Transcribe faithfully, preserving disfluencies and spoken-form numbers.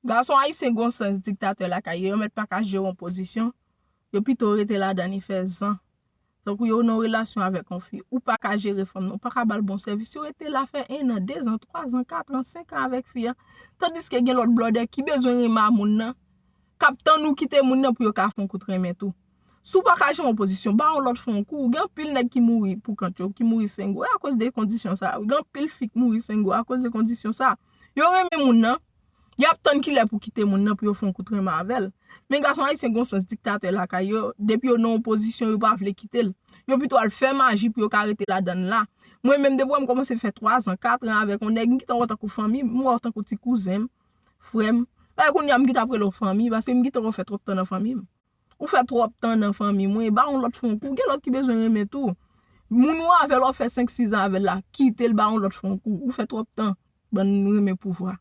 Gason ayisyen gon sans diktatè lakay yo, yo mèt pa ka jere yon pozisyon, yo pito rete ladan li fè zan. Tankou yo nan relasyon avèk yon fi, ou pa ka jere fanm nan, ou pa ka ba l bon sèvis, yo rete la fè en an, de zan, twa zan, kat an, senk an avèk fi an. Tandiske gen lòt blòdè ki bezwen renmen a moun nan, k ap tann ou kite moun nan pou yo ka fè yon kout renmen tou. Si w pa ka jere yon pozisyon, ba yon lòt fè yon kou. Gen anpil nèg ki mouri pou kont yo, ki mouri sengo, e akoz de kondisyon sa. Gen anpil fi k mouri sengo akoz de kondisyon sa. Yo renmen moun nan, y ap tann kilè pou kite moun nan pou yo fè yon kout renmen avè l. Men gason ayisyen gon sans diktatè lakay yo, depi yo nan yon pozisyon, yo pa vle kite l. Yo pito al fè maji pou yo ka rete ladan l la. Mwen menm, depi m kòmanse fè twa zan, kat an avèk yon nèg, m gentan wè w tankou fanmi m, m wè w tankou ti kouzen m, frè m. Bagay kounye a m gentan ap rele w fanmi, paske m gentan wè w fè twòp tan nan fanmi m. Ou fè twòp tan nan fanmi mwen, ba yon lòt fè yon kou. Gen lòt ki bezwen renmen tou. Moun ou avè l, w ap fè senk, sis an avè l la, kite l, ba yon lòt fè yon kou. Ou fè twòp tan, bann renmen pouvwa.